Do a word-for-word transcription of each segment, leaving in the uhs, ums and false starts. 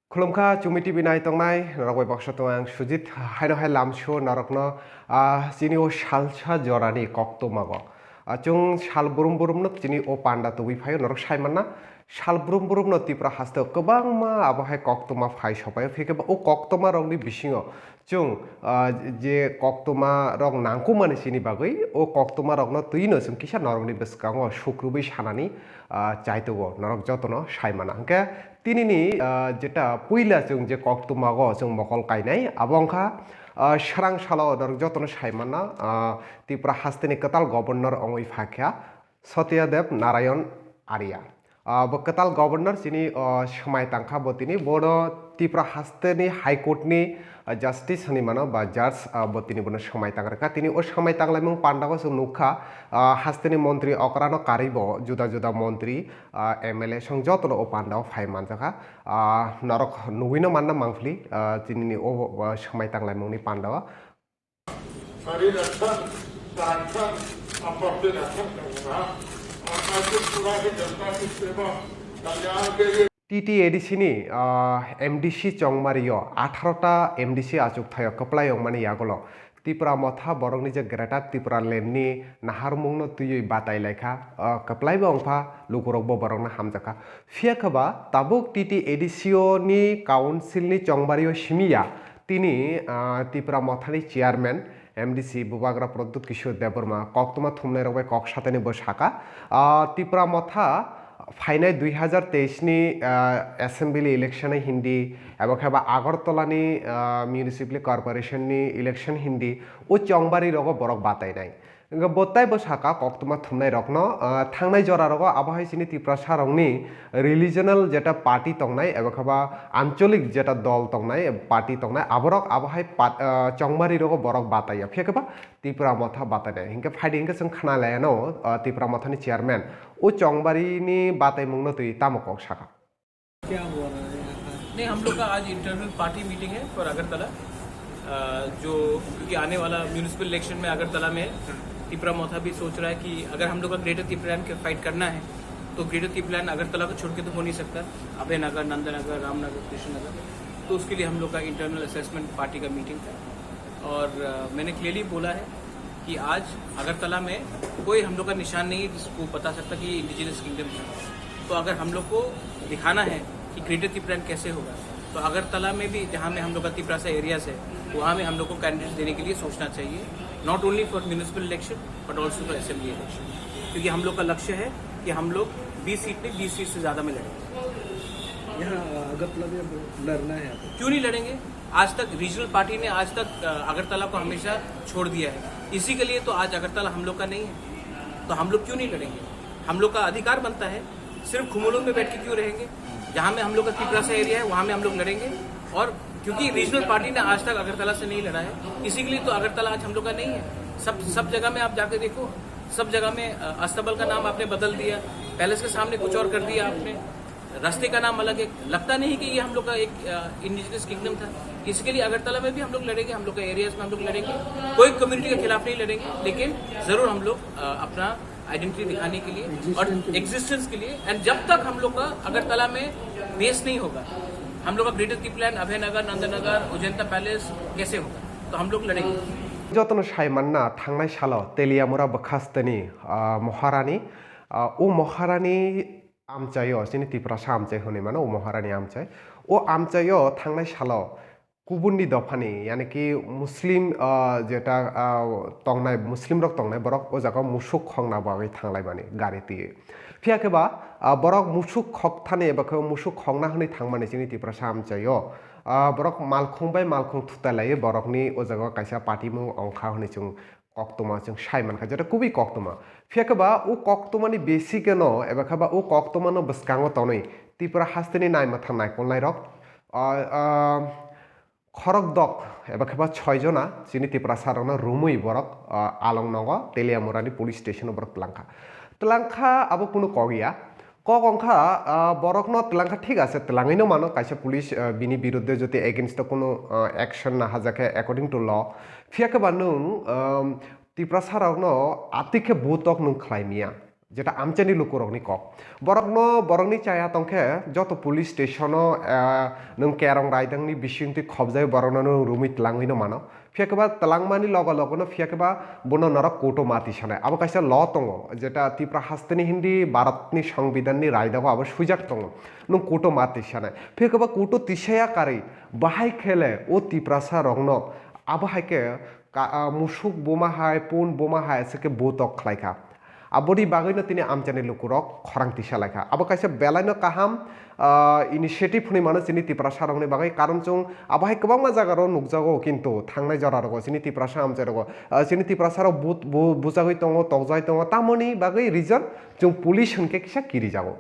Khulumkha Chumi T V nai tongnai norok bai baksa tongo ang Sujit, haino hai lamsio norokno, ah, chini o salsa jorani koktwmago. Ah, chwng sal brum brumno chini o panda tubui phaio norok sai manna. Sal brum brumno Tripura hasteo kwbangma abo hai koktwma phai sopaio, phiya khe o koktwma rokni bisingo chwng, ah, je koktwma rok nangkukmani chini bagwi o koktwma rokno twino chwng kisa norokni bwskango sukrubui sanani, ah, chaitogo norok jotono sai mana. Hwnkhe tinini, ah, jeta puila chwng je koktwmago chwng mokol kainai, abo wngkha, ah, srang salo norok jotono sai mana, ah, Tripura hasteni kwtal governor wngwi phakha Satya Dev Narayan Arya. Ah, bo kwtal governor chini, ah, swmai tangkha bo tini, bono Tripura hasteni High Court ni, ah, justice hinwi mano ba judge, ah, bo tini bono swmai tang rwkha. Tini o swmai tanglaimung pandao chwng nukha, ah, hasteni montri okrano karwi bo juda juda montri, ah, M L A song jotono o pandao phai manjakha. Ah, norok nugwino manna mangphili, ah, tinini o, ah, swmai tanglaimungni pandao. शरीर रक्षण, संरक्षण, संपत्ति रक्षण करूंगा। और मैं भी पूरा ही जनता की सेवा, कल्याण के लिए T T A D C ni, ah, M D C chongmario atharo ta M D C achuk thaio kwplai wngmani yagulo Tipra Motha borokni je Greater Tipraland ni naharmungno twiwi batai laikha, ah, kwplai bo wngkha, lukurokbo borokno hamjakha. Phiya khe ba tabuk T T A D C o ni council ni chongmario simi ya, tini, ah, Tipra Mothani chairman M D C Bubagra Pradyut Kishore Debbarma koktwma thumnairok bai kok satani bo saka, ah, Tipra Motha phainai dui hazar teis ni, ah, assembly election ni hindi, abo khe ba Agartala ni, ah, municipal corporation ni election hindi, o chongbari rogo borok batainai. Hwnkhe bo tei bo saka koktwma thumnai rokno, ah, thangnai jora rogo abo hai chini Tiprasa rokni regional jeta party tongnai, abo khe ba ancholik jeta dol tongnai, party tongnai, aborok abo hai pat-, ah, chongbari rogo borok bataiya. Phiya khe ba Tipra Motha batainai. Hinkhe phaidi hinkhe chwng khna laiano, ah, Tipra Mothani chairman o chongbari ni bataimungno twi tamo kok saka. क्या हुआ है यहाँ का? नहीं, हम लोग का आज इंटरनल पार्टी मीटिंग है फॉर अगरतला। अ, जो, क्योंकि आने वाला म्युनिसिपल इलेक्शन में अगरतला में है, तिपरा मोथा भी सोच रहा है कि अगर हम लोग का ग्रेटर तिपरालैंड के फाइट करना है, तो ग्रेटर तिपरालैंड अगरतला को छोड़ के तो हो नहीं सकता। अभय नगर, नंदनगर, रामनगर, कृष्णनगर, तो उसके लिए हम लोग का इंटरनल असेसमेंट पार्टी का मीटिंग था। और, अ, मैंने क्लियरली बोला है कि आज अगरतला में कोई हम लोग का निशान नहीं है जिसको बता सकता कि ये इंडिजिनस किंगडम था। तो अगर हम लोग को दिखाना है कि ग्रेटर तिपरालैंड कैसे होगा, तो अगरतला में भी, जहाँ में हम लोग का तिपरासा एरियाज है, वहाँ में हम लोग को कैंडिडेट देने के लिए सोचना चाहिए, not only for municipal election but also for assembly election, क्योंकि हम लोग का लक्ष्य है कि हम लोग बीस सीट में बीस सीट से ज़्यादा में लड़ेंगे। यहाँ अगरतला में अब लड़ना है आपको? क्यों नहीं लड़ेंगे? आज तक रीजनल पार्टी ने आज तक, अ, अगरतला को हमेशा छोड़ दिया है। इसी के लिए तो आज अगरतला हम लोग का नहीं है। तो हम लोग क्यों नहीं लड़ेंगे? हम लोग का अधिकार बनता है। सिर्फ खुमुलुंग में बैठ के क्यों रहेंगे? जहाँ में हम लोग का तिपरासा एरिया है, वहाँ में हम लोग लड़ेंगे। और क्योंकि रीजनल पार्टी ने आज तक अगरतला से नहीं लड़ा है, इसी के लिए तो अगरतला आज हम लोग का नहीं है। सब, सब जगह में आप जाके देखो, सब जगह में, अ, अस्तबल का नाम आपने बदल दिया, पैलेस के सामने कुछ और कर दिया आपने। रास्ते का नाम अलग है। लगता नहीं कि ये हम लोग का एक, अ, इंडिजिनस किंगडम था। इसके लिए अगरतला में भी हम लोग लड़ेंगे, हम लोग का एरियाज में हम लोग लड़ेंगे, कोई कम्युनिटी के खिलाफ नहीं लड़ेंगे, लेकिन ज़रूर हम लोग, अ, अपना आइडेंटिटी दिखाने के लिए और एग्जिस्टेंस के लिए। एग्जिस्टेंस के लिए। एंड जब तक हम लोग का अगरतला में बेस नहीं होगा, हम लोग का ग्रेटर तिपरालैंड, अभयनगर, नंदनगर, अजंता पैलेस कैसे होगा? तो हम लोग लड़ेंगे। Jotono sai manna thangnai salo Teliamura bwkhasteni, ah, Moharani, ah, o Moharani amchaio, chini Tiprasa amchai hwnwi mano, o Moharani amchai. O amchaio thangnai salo kubunni dophani, yani ki Muslim, ah, jeta, ah, tongnai, Muslimrok tongnai, borok o jaga musuk khongna bagwi thanglaimani gari twiwi. Phiya khe ba, ah, borok musuk khokthani eba khe musuk khongna hwnwi thangmani chini Tiprasa amchaio. Ah, borok malkhung bai malkhung thutai laiwi borokni o jaga kaisa patimung ongkha hwnwi chwng koktwma chwng sai mankha, jeta kubui koktwma. Phiya khe ba o koktwmani basic-no eba khe ba o koktwmano bwskango tonwi Tripura hasteni naimwthang naikolnairok, ah, ah, khorokdok eba khe ba choi jona chini Tiprasarokno romwi borok, ah, along nogo Teliamurani police station-o borok twlangkha. Twlangkha abo kunu kok ya. Kok wngkha, ah, borokno twlangkha, thik ase, twlangwino mano, kaisa police, ah, bini birudde jodi against o kunu, ah, action nahajak khe according to law. Phiya khe ba nwng, um, Tiprasa rokno atwi khe butok nwng khlai miya. Jeta amchaini lukurokni kok. Borokno, borokni chaya tongkhe joto police station-o, eh, nwng kerong raidangni bisingtwi khobjai borokno nwng rumwi tlangwino mano. Phiya khe ba tlangmani logo logono phiya khe ba bono norok court-o ma tisanai. Abo kaisa law tongo, jeta Tripura hasteni hindi Bharatni Songbidanni raidago abo swijak tongo. Nwng court-o ma tisanai. Phiya khe ba court-o tisaya karwi bahai khele o Tiprasa rokno abo hai khe ka-, ah, musuk buma hai, pun buma hai se khe butok khlai kha. Aboni bagwino tini amchaini lukurok khorang tisa lai kha. Abo kaisa belaino kaham, ah, initiative hwnwi mano chini Tiprasa rokni bagwi. Karon chwng abo hai kwbangma jaga rok nukjago, kintu thangnai jora rogo chini Tiprasa amchai rogo, ah, chini Tiprasa rok bu-, bu-, bujagwi tongo, tokjagwi tongo. Tamoni bagwi reason chwng police hwnkhe kisa kirijago.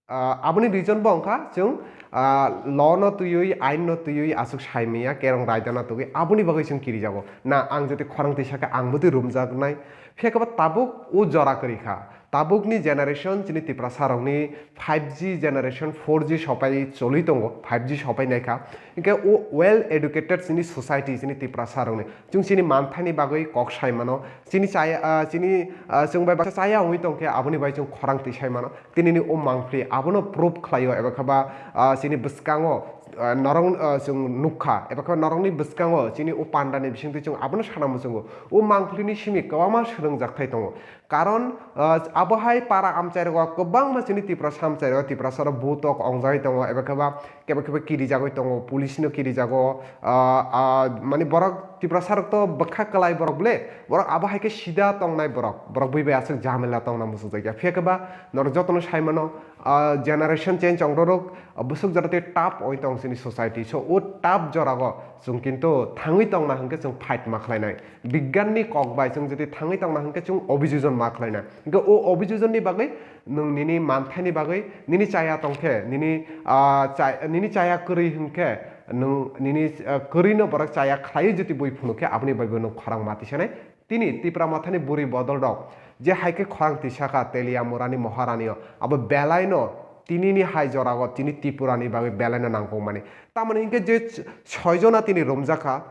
Ah, aboni reason bo wngkha chwng, ah, law no twiwi, ain no twiwi aswk sai manya, kerong raida no twiwi, aboni bagwi chwng kirijago. Na, ang jodi khorang tisa khe ang bwtwi rumjaknai. Phiya khe ba tabuk o jora kwrwi kha. Tabukni generation chini Tiprasa rokni five G generation, four G sopai choli tongo, five G sopai nai kha. Hinkhe o well educated chini society chini Tiprasa rokni. Chwng chini manthaini bagwi kok sai mano. Chini chaya, ah, chini, ah, chwng bai baksa chaya wngwi tongkhe aboni bai chwng khorang twi sai mano. Tinini o mangpili abono proof khlaio, eba khe ba, ah, chini bwskango, ah, norok, ah, chwng nukha, eba khe ba norokni bwskango chini o pandani bisingtwi chwng abono sana muchungo. O mangpilini simi kwbangma swrwngjakthai tongo. Karon, ah, abo hai para amchai rogo kwbangma chini Tiprasa amchai rogo, Tiprasa rok butok ongjagwi tongo, eba khe ba kebo kebo kirijagwi tongo, police no kirijago, ah, ah, mani borok Tiprasa rok to bwkha kwlai borok ble, borok abo hai khe sida tongnai borok, borok bui bai aswk jamela tongna muchungjak ya. Phiya khe ba norok jotono sai mano, ah, generation change ong rorok, ah, bwswk jora tei tough oi tong chini society. So o tough jora o chwng kintu thangwi tongna hwnkhe chwng fight ma khlainai. Bigyan ni kok bai chwng jodi thangwi tongna hwnkhe chwng obhijojon ma khlainai. Hwnkhe o obhijojon ni bagwi nwng nini manthaini bagwi nini chaya tongkhe, nini, ah, cha-, nini chaya kwrwi hwnkhe nwng nini, ah, kwrwino borok chaya khlaiwi jodi bui phunukhe aboni bagwi nwng khorang ma tisanai. Tini Tipra Mothani bwrwi bodol rok je hai khe khorang tisakha Teliamurani Moharanio, abo belaino tinini hai jorao tini Tripurani bagwi belaino nangkukmani. Tamoni hinkhe je ch-, soijona tini romjakha,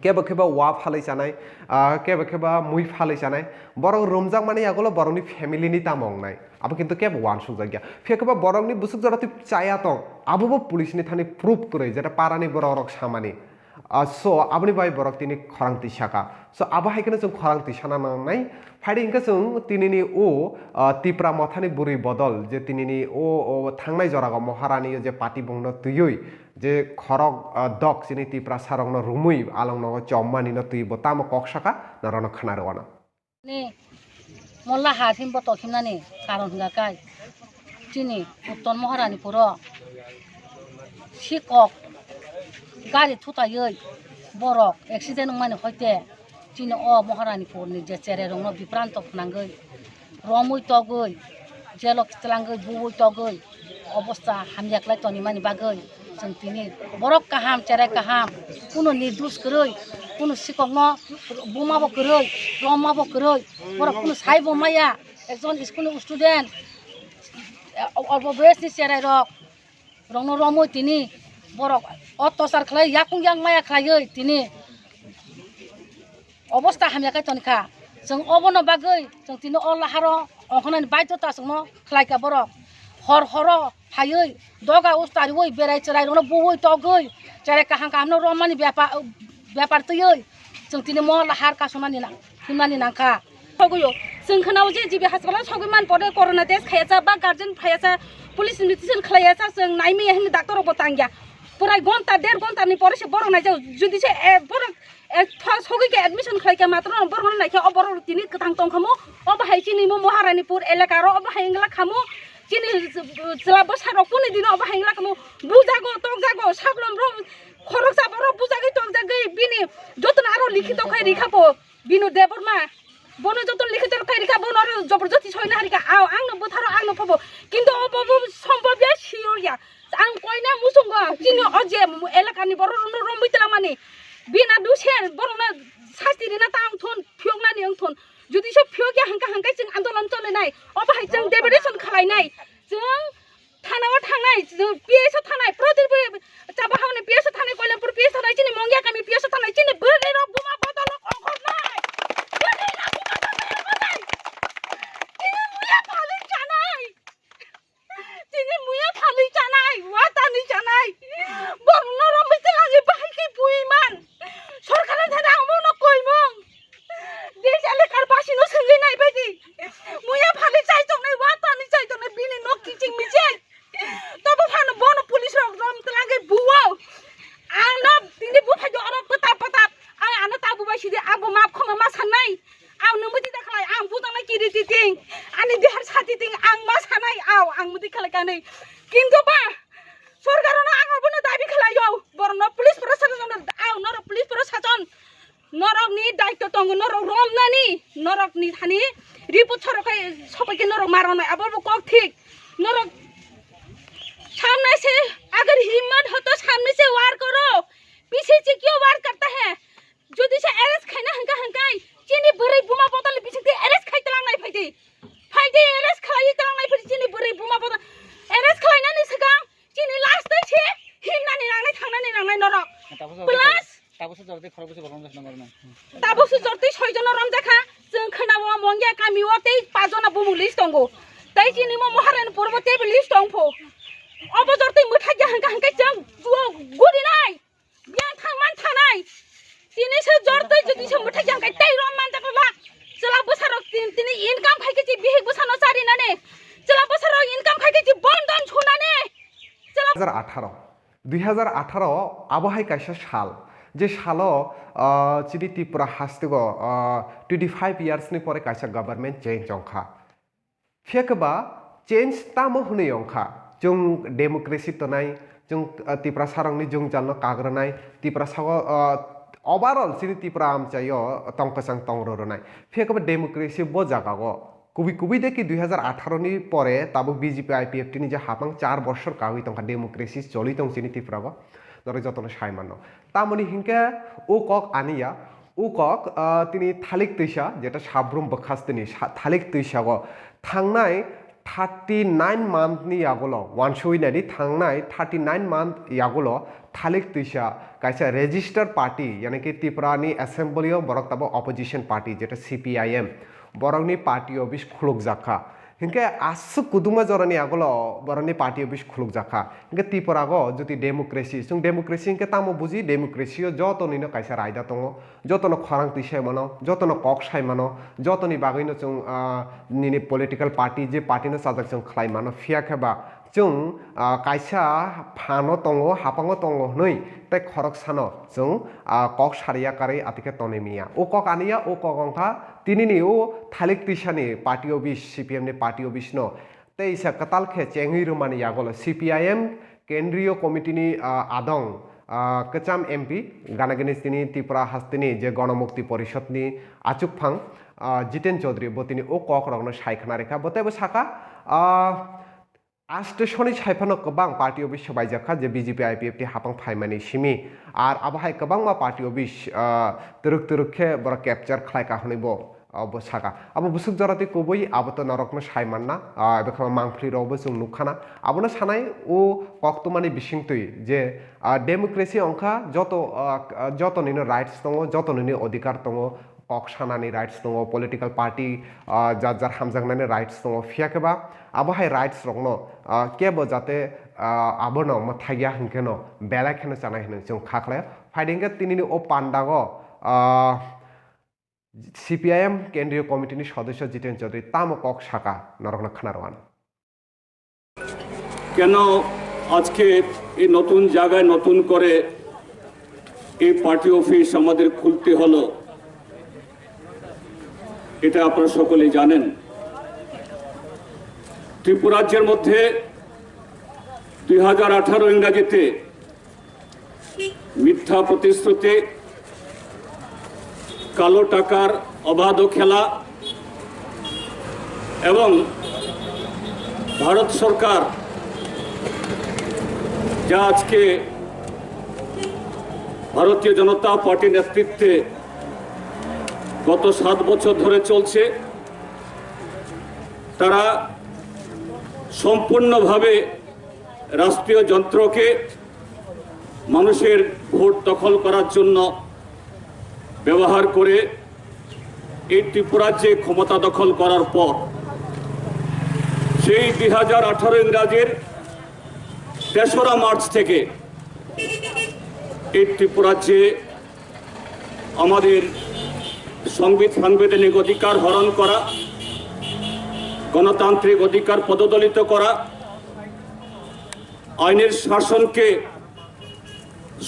kebo kebo wa phalwi chanai, ah, kebo kebo mui phalwi chanai, borok romjakmani yagulo borokni family ni tamo wngnai, abo kintu kebo uansukjakya. Phiya khe ba borokni bwswk jora twi chaya tong, abobo police ni thani proof kwrwi, jeta parani borok rok samani. Ah, so, aboni bai borok tini khorang twi saka. So, abo hai kheno chwng khorang twi sana nangnai. Phaidi hinkhe chwng tinini o, ah, Tipra Mothani bwrwi bodol, je tinini o, o thangnai jorao Moharani o je party bongno twiwi, je khorok, ah, dok chini Tiprasa rokno rumwi along nogo chommani no twi bo tamo kok saka, norokno khna rwano. Ni molla ha himbo tok himnani karon hwnga kai chini Uttor Moharani puro sikok gari thutaiwi borok accident wngmani hoite chini o Moharani purni je cherai rokno bipranto phnangwi romwi togwi jelo kitlangwi buwi togwi obosta hamya khlai tonimani bagwi chwng tini borok kaham, cherai kaham, kunu nirdush kwrwi, kunu sikokno buma bo kwrwi, roma bo kwrwi, borok kunu sai bo maya, ekjon school ni student, eh, olpo boyos ni cherai rok, rokno romwi tini borok ottachar khlai, yakung yak maya khlaiwi tini obosta hamya khe toni kha. Chwng obono bagwi chwng tini o laharo ongkhanani baidhota chwngno khlai kha borok. Hor horo phaiwi doga ustariwi berai cherai rokno buwi togwi cherai kaham kaham no romani bepar, bepar twiwi chwng tini mo lahar kasonani nang, himnani nangkha. Sogwi o. Chwng khwnao je G B hospital o sogwi man pore corona test khaiya cha ba guardian phaiya cha police invitation khlaiya cha chwng naimaya hwnwi doctor rok bo tangya. Purai gonta der gonta ni pore se borok naijak jodi se, eh, borok Eh, tho-, sogwi khe admission khlai khe matwrwino borokno naikhe o borok tini kwthang tong khamu, o bahai chini mo Maharanipur elaka ro o bahai wngla khamu, chini chwla bwsa rok kuni dino o bahai wngla khamu, bujago tokjago saklom ro khoroksa borok bujagwi tokjagwi bini jotono aro likhito khai rikha bo Binu Debbarma, bono jotono likhito khai rikha bono aro joborjosti soina harikha, ao angno bwtharo angno phobo, kintu o bobo sombobya siyorya. Ang koina muchungo, chini o je elakani borok rokno romwi twlangmani. Bina duse borokno sasti rina ta wngthun, phiyoknani wngthun. Jodi se phiyokya hwnkha hwnkhe chwng andolon cholinai. Obo hai chwng deputation khwlainai. Chwng thana o thangnai, chwng P S o thangnai. Protipuri Chabahauni P S o thangnai, Koilampur P S o thangnai, chini Mongya kami P S o thangnai, chini bwrwi rok buma bodol rok ongkhornai. Bwrwi rok buma bodol rok ongkhornai. Chini muya ni thani report sorok khai sopai khe norok ma rwnai, abo bo kok thik. Norok samne se agar himmat ho to samne se war koro, piche se kyun war karta hai? Jodi se arrest khaina hwnkha hwnkhe chini bwrwi buma bodol bising te arrest khai tlangnai phaidi. Phaidi arrest khlai tlangnai phaidi chini bwrwi buma bodol. Arrest khlainani swkang chini last tei se himnani nangnai thangnani nangnai norok. Plus tabukso jordi khorok bwswk romjakha nang. Tabukso jordi soijono romjakha. Chwng khwnao Mongia kamio tei pajona bumung list tongo. Tei chini mo Moharanpur bo tei list tongpho. Obo jordi mwthakya hwnkha hwnkhe chwng juo gurinai. Yang thang man thanai. Tini se jor tei jodi se muthai yang kai tei rom man jakla. Chwla bwsarok tin tini income khai khe chi bihik bwsano chari nani. Chwla bwsarok income khai khe chi bon don sunani. Chwla dui hajar atharo, dui hajar atharo abo hai kaisa sal, je salo, ah, chini Tripura hasteo, ah, twenty five years ni pore kaisa government change wngkha. Phiya khe ba change tamo hwnwi wngkha? Chwng democracy tonai, chwng, ah, Tiprasarokni jwngjalno kagranai, Tiprasao, ah, overall chini Tipra amchaio tong kwchang tong rw rwnai. Phiya khe ba democracy bo jagao kubui kubui de ki dui hajar atharo ni pore tabuk B J P I P F T ni je hapang char bosor kagwi tongkha, democracy choli tong chini Tiprao. Norok jotono sai mano. Tamoni hinkhe o kok aniya, o kok, ah, tini thalik twisa, jeta sabrum bwkhasteni sa-, thalik twisago thangnai thirty nine month ni yagulo, wansugwi naidi, thangnai thirty nine month yagulo thalik twisa kaisa registered party, yani ki Tripura ni assembly o borok tabuk opposition party, jeta C P I M, borokni party office khulukjak kha. Hinkhe aswk kuduma jorani yagulo borokni party office khulukjak kha. Hinkhe Tripura o jodi democracy, chwng democracy hinkhe tamo buji? Democracy o jotonino kaisa raida tongo, jotono khorang twi sai mano, jotono kok sai mano, jotoni bagwino chwng, ah, nini political party, je party no chajak chwng khlai mano, phiya khe ba chwng, ah, kaisa phano tongo, hapango tongo hwnwi tei khoroksano chwng, ah, kok sariya karwi atikhe tonwi miya. O kok aniya, o kok wngkha tinini o thalik twisani party office, C P M ni party office no teisa kwtal khe chengwi rwmani yagulo C P I M Kendriyo Committee ni, ah, adong, ah, kwcham M P gana gini tini Tripura hasteni je Gonomukti Porishod ni achukphang, ah, Jiten Chaudhary bo tini o kok rokno sai khna rikha. Bo teibo saka, ah, Aste soni sai phano kwbang party office swbaijak kha je B J P I P F T hapang phaimani simi. Ar abo hai kwbangma party office, ah, twrwk twrwk khe borok capture khlai ka hwnwi bo, ah, bo saka. Abo bwswk jora tei kubui abo to norokno sai manna, ah, abo khe mangpili rok bo chwng nukkhana. Abono sanai o koktwmani bisingtwi je, ah, democracy wngkha joto, ah, joto nini rights tongo, joto nini odhikar tongo. Kok sanani rights tongo, political party, ah, jar jar hamjaknani rights tongo, phiya khe ba abo hai rights rokno, ah, kebo jate, ah, abono mwthagya hwnkhe no belai kheno chanai hwnwi chwng kha khlaio. Phaidi hwnkhe tinini o pandago, ah, C P I M Kendriyo Committee ni sodosyo Jiten Chaudhary tamo kok saka norokno khna rw anw. কেন আজকে এই নতুন জায়গায় নতুন করে এই party office আমাদের খুলতে হলো, এটা আপনারা সকলেই জানেন। ত্রিপুরা রাজ্যের মধ্যে দুই হাজার আঠারো ইংরাজিতে মিথ্যা প্রতিশ্রুতি, কালো টাকার অবাধ খেলা এবং ভারত সরকার যা আজকে ভারতীয় জনতা পার্টি নেতৃত্বে গত সাত বছর ধরে চলছে, তারা সম্পূর্ণভাবে রাষ্ট্রীয় যন্ত্রকে মানুষের ভোট দখল করার জন্য ব্যবহার করে এই ত্রিপুরার যে ক্ষমতা দখল করার পর সেই দুই হাজার আঠারো ইংরাজির তেসরা মার্চ থেকে এই ত্রিপুরার যে আমাদের সংবিধান, সাংবিধানিক অধিকার হরণ করা, গণতান্ত্রিক অধিকার পদদলিত করা, আইনের শাসনকে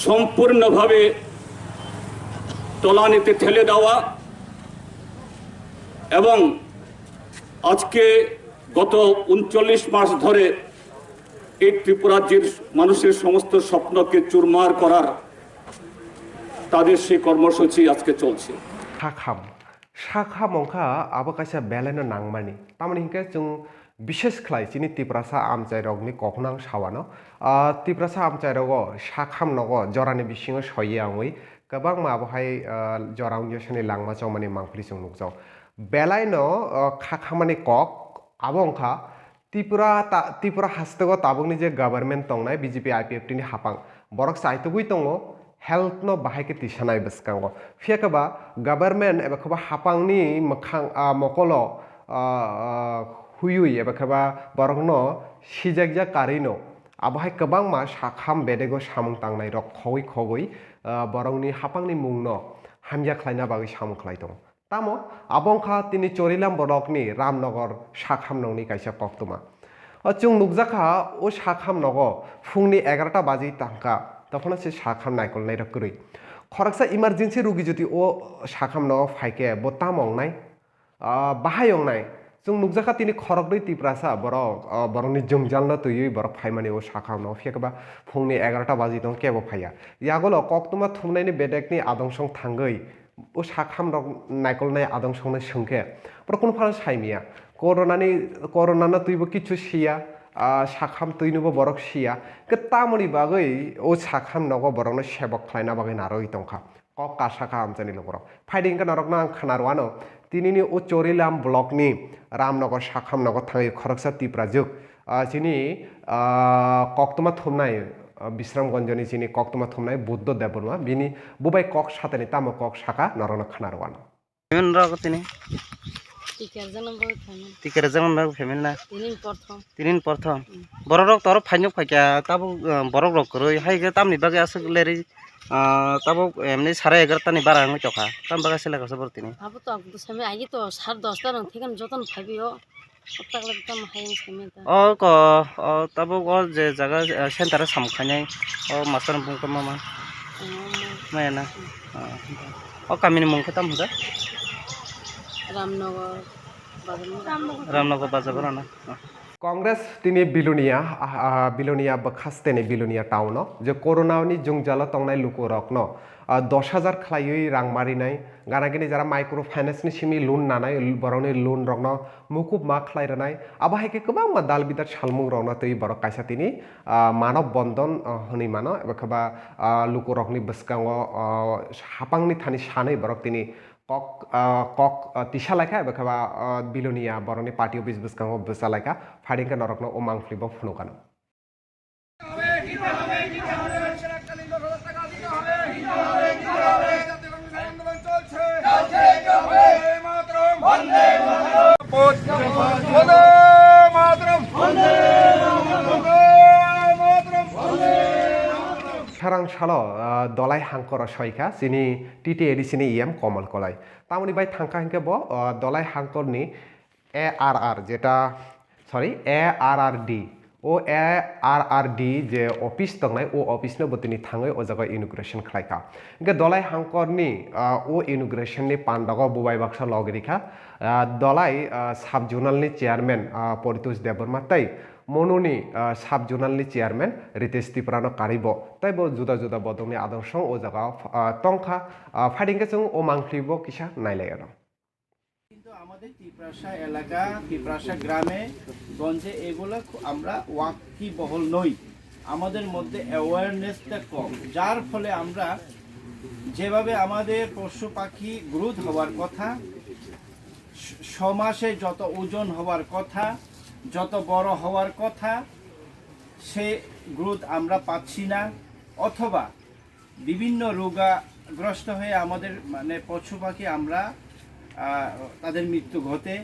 সম্পূর্ণভাবে তলানিতে ঠেলে দেওয়া এবং আজকে গত ঊনচল্লিশ মাস ধরে এই ত্রিপুরার যে মানুষের সমস্ত স্বপ্নকে চুরমার করার তাদের সেই কর্মসূচি আজকে চলছে। Kha kham. Sakham wngkha abo kaisa belaino nangmani. Tamoni hinkhe chwng bishes khlai chini Tiprasa amchairokni kokno ang sawano. Ah, Tiprasa amchairogo sakham nogo jorani bisingo soiya wngwi kwbangma abohai, ah, jora wngya sani langma chongmani mangpili chwng nukjago. Belaino, ah, khakhamani kok abo wngkha Tripura ta-, Tripura hasteo tabukni je government tongnai B J P I P F T ni hapang, borok chaitugwi tongo health no bahai khe tisanai bwskango. Phiya khe ba government eba khe ba hapangni mwkhang, ah, mokolo, ah, ah, huyui eba khe ba borokno sijakjak karwi no abohai kwbangma sakham bedego samung tangnai rok khogwi khogwi, ah, borokni hapangni mungno hamya khlaina bagwi samung khlai tongo. Tamo abo wngkha tini Chorilam blockni Ramnagar sakhamnokni kaisa koktwma. O chwng nukjakha o sakhamnogo phungni egarota baji tangkha, tokhono se sakham naikolnairok kwrwi. Khoroksa emergency rugi jodi o sakhamnogo phaikhe bo tamo wngnai? Ah, bahai wngnai. Chwng nukjakha tini khoroknwi Tiprasa borok, ah, borokni jwngjalno twiwi borok phaimani o sakhamno, phiya khe ba phungni egarota baji tong kebo phaiya. Yagulo koktwma thumnaini bedekni adongsong thangwi o sakhamrok naikolnai adongsongno swngkhe, borok kunu phano saimiya. Coronani, coronano twibo kichu siya, ah, sakham twinobo borok siya. Khe tamoni bagwi o sakham nogo borokno sebok khlaina bagwi narwgwi tongkha. Kok kasakha amchaini lukurok. Phaidi hinkhe norokno ang khna rwano, tinini o Chorilam blockni Ramnagar sakham nogo thangwi khoroksa Tiprajwk, ah, chini, ah, koktwma thumnai, ah, Bisramganjni chini koktwma thumnai Buddho Debbarma, bini bubai kok satani tamo kok saka norokno khna rwano. Payment rok tini? Tikerjakno bagwi payment. Tikerjakno bagwi payment na? Tinin porthom. Tinin porthom. Mm. Borok rok toro phainok phaikha, tabuk, ah, borok rok kwrwi, hai khe tamni bagwi aswk lerwi, ah, tabuk emni sare egarota ni bara wngwi tongkha. Tam bagwi aswk lekha borok tini? Abo to ang to sami agi to sar dosta nang thikam jotono phaibi o. Takle tamo hai wng sami ta. O ko, o tabuk o je jaga, eh, center o samung khainai, o master bung tongma ma. Tongma ma. Maya na? Hmm. Ah. O kamini mung khe tamo hwnjak? Ramnagar, Bajar. Ramnagar Bajar na? Ah. Congress tini Bilonia, ah, ah, Bilonia bwkha steni Bilonia town o je corona ni jwngjalo tongnai lukurokno, ah, dos hajar khlaiwi rang marinai, gana gini jara micro finance ni simi loan nanai, borokni loan rokno mukup ma khlai rwnai, abo hai khe kwbangma dal bidat salmung rokno twi borok kaisa tini, ah, manob bondon, ah, hwnwi mano, eba khe ba, ah, lukurokni bwskango, ah, hapangni thani sanwi borok tini kok, ah, kok, ah, tisa laikha, eba khe ba, ah, Bilonia borokni party office bwskango bwsa laikha, phaiding khe norokno o mangpili bo phunukano. Sarang salo, ah, Dolai Hangkor o soikha chini T T A D C ni E M Komol Kolai. Tamoni bai thangkha hinkhe bo, ah, Dolai Hangkor ni A R R, jeta, sorry, A R R D. O A R R D je office tongnai, o office no bo tini thangwi o jaga inauguration khlaikha. Hinkhe Dolai Hangkor ni, ah, o inauguration ni pandago bubai baksa logirikha, ah, Dolai, ah, sub zonal ni chairman, ah, Paritosh Debbarma tei Monu ni, ah, sub zonal ni chairman Ritesh Tripura no karwi bo. Tei bo juda juda bodong ni adong song o jaga, ah, tongkha. Ah, phaiding khe chwng o mangpili bo kisa nailai ano. কিন্তু আমাদের তিপ্রাসা এলাকা, তিপ্রাসা গ্রামে, গঞ্জে এগুলা খু-, আমরা ওয়াকিবহল নই। আমাদের মধ্যে অ্যাওয়ারনেসটা কম, যার ফলে আমরা যেভাবে আমাদের পশু পাখি গ্রোথ হওয়ার কথা, স-, ছ মাসে যত ওজন হওয়ার কথা, যত বড় হওয়ার কথা, সে গ্রোথ আমরা পাচ্ছি না, অথবা বিভিন্ন রোগাগ্রস্ত হয়ে আমাদের, মানে, পশু পাখি আমরা, আহ, তাদের মৃত্যু ঘটে,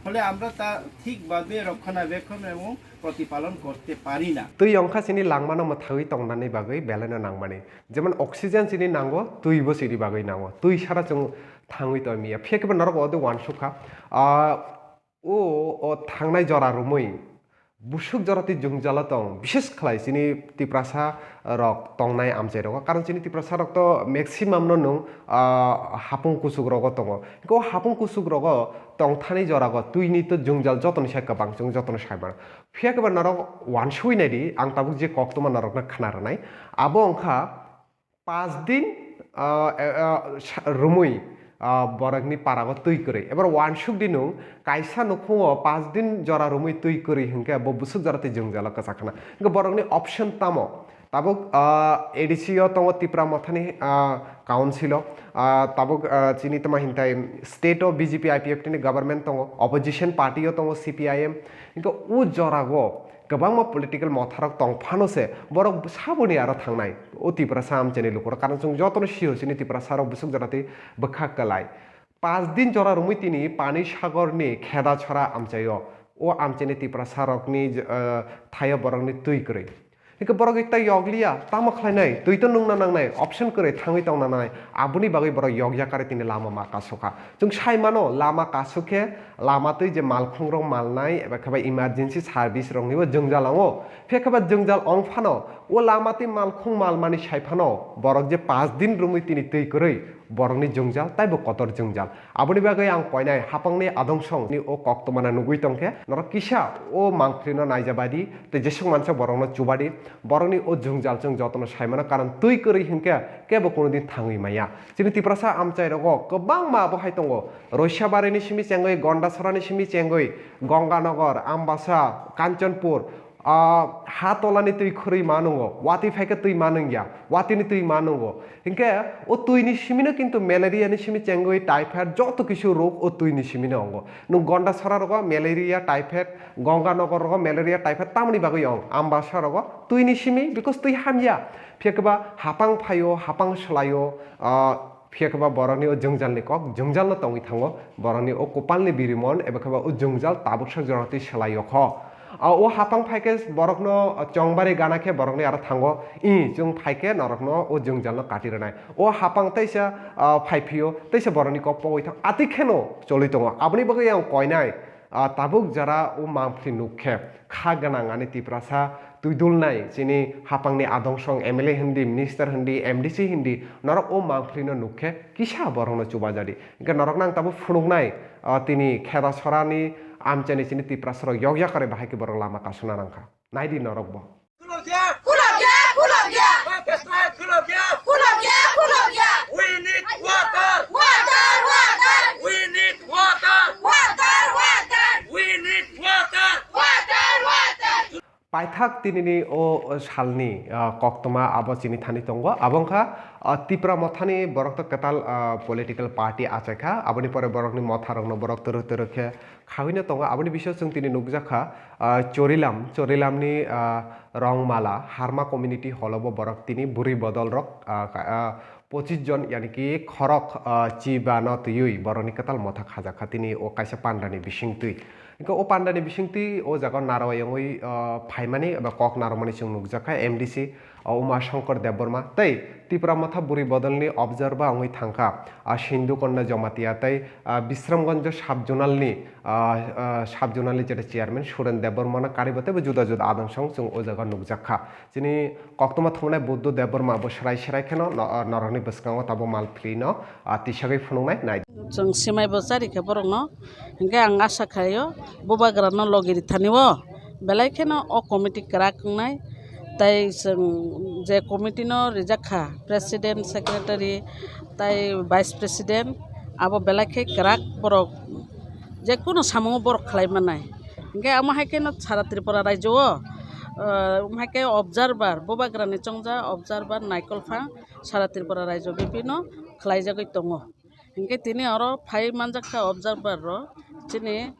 ফলে আমরা তা ঠিকভাবে রক্ষণাবেক্ষণ এবং প্রতিপালন করতে পারি না। Twi wngkha chini langmano mwthagwi tongnani bagwi belaino nangmani. Jemon oxygen chini nango, twibo chini bagwi nango. Twi sara chwng thangwi tongmiya. Phiya khe bo norok ode uansukha. Ah, O, o thangnai jora romwi busuk jora tei jwngjalo tong, bishes khlai chini Tiprasa rok tongnai amchai rogo. Karon chini Tiprasa rok to maximum no nwng, ah, hapung kuchuk rogo tongo. Hinkhe o hapung kuchuk rogo tongthani jora go twini to jwngjal jotoni sai kwbang chwng jotono sai mano. Phiya khe ba norok uansugwi nai di, ang tabuk je koktwma norokno khna rwnai. Abo wngkha Paanch din, ah, ah, ah, sa-, romwi ah, borokni parago twi kwrwi. Ebar wansuk di nwng, kaisa nukhungo paanch din jora romwi twi kwrwi hinkhe bo bwswk jora tei jwngjalo kwchak khna. Hinkhe borokni option tamo? Tabuk, ah, A D C o tongo Tipra Mothani, ah, council o, ah, tabuk, ah, chini tamo hintai state o B J P I P F T ni government tongo, opposition party o tongo C P I M. Hinkhe o jorago kwbangma political motharok tong phano se borok saboni aro thangnai o Tiprasa amchaini lukurok. Karon chwng jotono sio chini Tiprasarok bwswk jora tei bwkha kwlai. Paanch din jora romwi tini Pani Sagor ni Kheda Chora amchaio. O amchaini Tiprasarokni, eh, thaio borokni twi kwrwi. Hinkhe borok ekta yokliya, tamo khlainai, twi to nungna nangnai, option kwrwi thangwi tongna nangnai, aboni bagwi borok yokya kare tini lama ma kasukha. Chwng sai mano, lama kasuk khe, lama twi je malkhungrok malnai, eba khe ba emergency service roknibo jwngjal wngo. Phiya khe ba jwngjal wng phano, o lama twi malkhung malmani sai phano, borok je paanch din romwi tini twi kwrwi, borokni jwngjal taibo kotor jwngjal. Aboni bagwi ang koinai hapangni adong song ni o koktwmano nugwi tongkhe, norok kisa o mangphlino naijabadi tei jesuk mansa borokno chubadi, borokni o jwngjal chwng jotono saimano, karon twi kwrwi hinkhe kebo kunudin thangwi maya. Chini Tiprasa amchairogo kwbangma abo hai tongo, Roisabari ni simi chengwi, Gondasora ni simi chengwi, Gonganagar, Ambasa, Kanchanpur, ah, ha tolani twi khurwi ma nungo, watwi phaikhe twi ma nungya, watwini twi ma nungo. Hinkhe o twini simino kintu malaria ni simi chengwi, typhoid, joto kisu rog o twini simino ongo. Nwng Gondasora rogo malaria, typhoid, Gonganagar rogo malaria, typhoid tamoni bagwi ong, Ambasa rogo twini simi, because twi hamya. Phiya khe ba hapang phaio, hapang swlaio, ah, phiya khe ba borokni o jwngjalni kok, jwngjalno tongwi thango, borokni o kwpalni birimon, eba khe ba o jwngjal tabuksa jora twi swlaio kho. Ah, o hapang phai khe borokno chongbari gana khe borokni aro thango, i chwng phai khe norokno o jwngjalno kati rwnai. O hapang teisa, ah, phai phio, teisa borokni kok pogwi thang, atwi kheno choli tongo. Aboni bagwi ang koinai, ah, tabuk jora o mangphli nuk khe kha gwnang ani Tiprasa twidulnai chini hapangni adong song M L A hindi, minister hindi, M D C hindi, norok o mangphlino nuk khe kisa borokno chubajadi. Hinkhe norokno ang tabuk phunuknai, ah, tini Kheda Sorani amchaini chini Tiprasarok yokya kare bahai khe borok lama kasuna nangkha. Naidi norokbo. Khulokya! Khulokya! Khulokya! Pakistan khulokya! Khulokya! Khulokya! We need water! Water! Water! We need water! Water! Water! We need water! Water! Water! Paithak tinini o salni, ah, koktwma abo chini thani tongo. Abo wngkha, ah, Tipra Mothani borok to kwtal, ah, political party achaikha. Aboni pore borokni motharokno borok twrwk twrwk khe khawino tongo. Aboni bisingo chwng tini nukjakha, ah, Chorilam, Chorilamni, ah, Rongmala Harma Community Hall-o bo borok tini bwrwi bodolrok, ah, ka-, ah, pochis jon, yani ki khorok, ah, chibano twiwi borokni kwtal motha khajakha tini o kaisa pandani bisingtwi. Hinkhe o pandani bisingtwi o jaga narwai wngwi, ah, phaimani eba kok narwmani chwng nukjakha M D C, ah, Uma Shankar Debbarma tei Tipra Motha bwrwi bodolni observer wngwi thangkha, ah, Sindhu Konna Jamatia tei, ah, Bisramganj sub-zonalni, ah, ah, sub-zonalni jeta chairman Suren Debbarmano karibo teibo juda juda adong song chwng o jaga nukjakha. Chini koktwma thumnai Buddho Debbarma bo serai serai kheno no-, norokni bwskango tabuk malphlino, ah, tisagwi phunuknai nai. Chwng simai bo chari khe borokno, hinkhe ang asa khlaio bubagrano logi rithani o belai kheno o committee kwrak wngnai. Tai chwng je committee no rijak kha, president, secretary, tai vice president, abo belai khe kwrak borok, je kuno samungo borok khlai manai. Hinkhe amo hai kheno sara Tripura raijo o, ah, omo hai khe observer, bubagrani chongja observer Naikol Phang sara Tripura raijo bibino khlaijagwi tongo. Hinkhe tini oro phai manjak kha observer rok, chini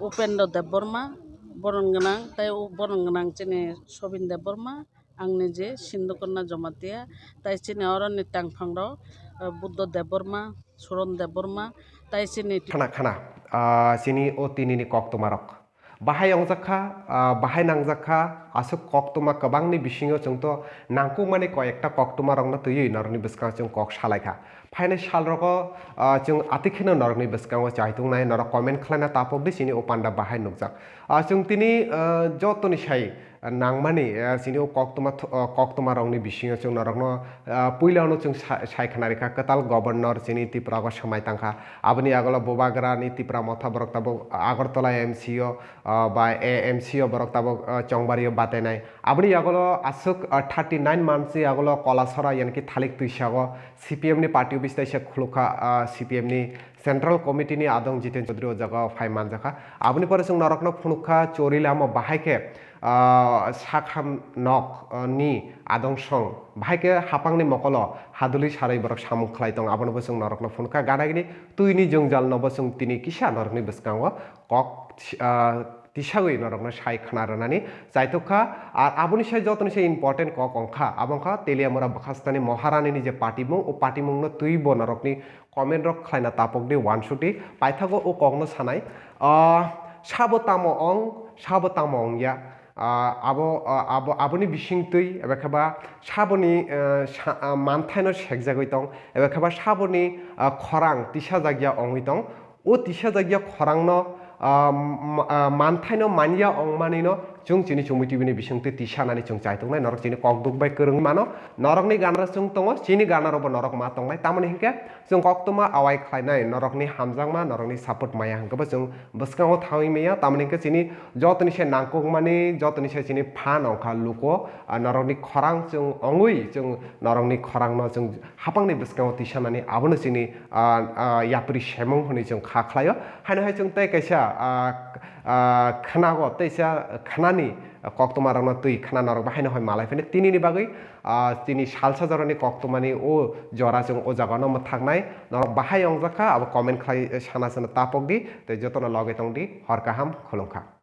Upendra Debbarma, boron gwnang, tai o boron gwnang chini Sobin Debbarma, ang nije Sindhu Konna Jamatia, tai chini oroni tangphang rok, eh, Buddho Debbarma, Suron Debbarma, tai chini Khana, khana, ah, chini o tinini koktwma rok. Bahai wngjak kha, ah, bahai nangjak kha, aswk koktwma kwbangni bisingo chwng to nangkukmani koi ekta koktwma rokno twiwi norokni bwskango chwng kok salai kha. Phainai sal rogo, ah, chwng atwi kheno norokni bwskango chaitung nai, norok comment khlaina tapok di chini o panda bahai nukjak. Ah, chwng tini, ah, jotoni sai, nangmani, eh, chini o koktwma th-, o koktwma rokni bisingo chwng norokno, ah, puilano chwng sa-, sai khna rikha, kwtal governor chini Tripura o swmai tangkha. Aboni yagulo Bubagrani Tipra Motha borok tabuk Agartala M C o, ah, ba A M C o borok tabuk, ah, chongbario batainai. Aboni yagulo aswk, ah, thirty nine months ni yagulo Kolasora, yanki Thalik Twisago C P M ni party office taisa khulukha, ah, C P M ni Central Committee ni adong Jiten Chaudhary o jaga o phai manjakha. Aboni pore chwng norokno phunukha Chori Lama bahai khe, ah, Sakham nok, ah, ni adong song bahai khe hapangni mokolo haduli sarwi borok samung khlai tong. Abono bo chwng norokno phunukha. Ganagini twini jwngjal no bo chwng tini kisa norokni bwskango kok, ah, tisagwi norokno sai khna rwnani chaitok kha. Ar aboni sai jotoni sai important kok wngkha, abo wngkha Teliamura Bwkhastani Moharani ni je patimung, o patimung no twi bo norokni comment rok khlaina tapok di, uansuk di. Paithago o kokno sanai, ah, sabo tamo ong, sabo tamo ongya. Ah, abo, ah, abo, aboni bisingtwi, ebe khe ba saboni, eh, sa-, ah, manthaino sekjagwi tong, ebe khe ba saboni, ah, khorang tisajakya ongwi tong. O tisajakya khorangno, ah, ma-, ah, manthaino manya ongmanino chwng chini Chumui T V ni bisingtwi tisanani chwng chaitongnai. Norok chini kokduk bai kwrwngwi mano. Norokni ganra chwng tongo, chini ganarokbo norok ma tongnai. Tamoni hinkhe chwng koktwma awai khlainai, norokni hamjakma, norokni support maya hinkhe bo chwng bwskango thangwi maya. Tamoni hinkhe chini jotoni se nangkukmani, jotoni se chini phan wngkha luko, ah, norokni khorang chwng ongwi chwng norokni khorangno chwng hapangni bwskango tisanani, abono chini, ah, ah, yapri semung hwnwi chwng kha khlaio. Haino hai chwng tei kaisa, ah, ah, khnago, teisa khnani koktwma rokno twi khna norok bo haino hai malai phino tinini bagwi, ah, chini salsa jorani koktwmani o jora chwng o jagano mwthaknai. Norok bahai ongjakha, abo comment khlai sana sana tapok di, tei jotono loge tong di, hor kaham, khulumkha.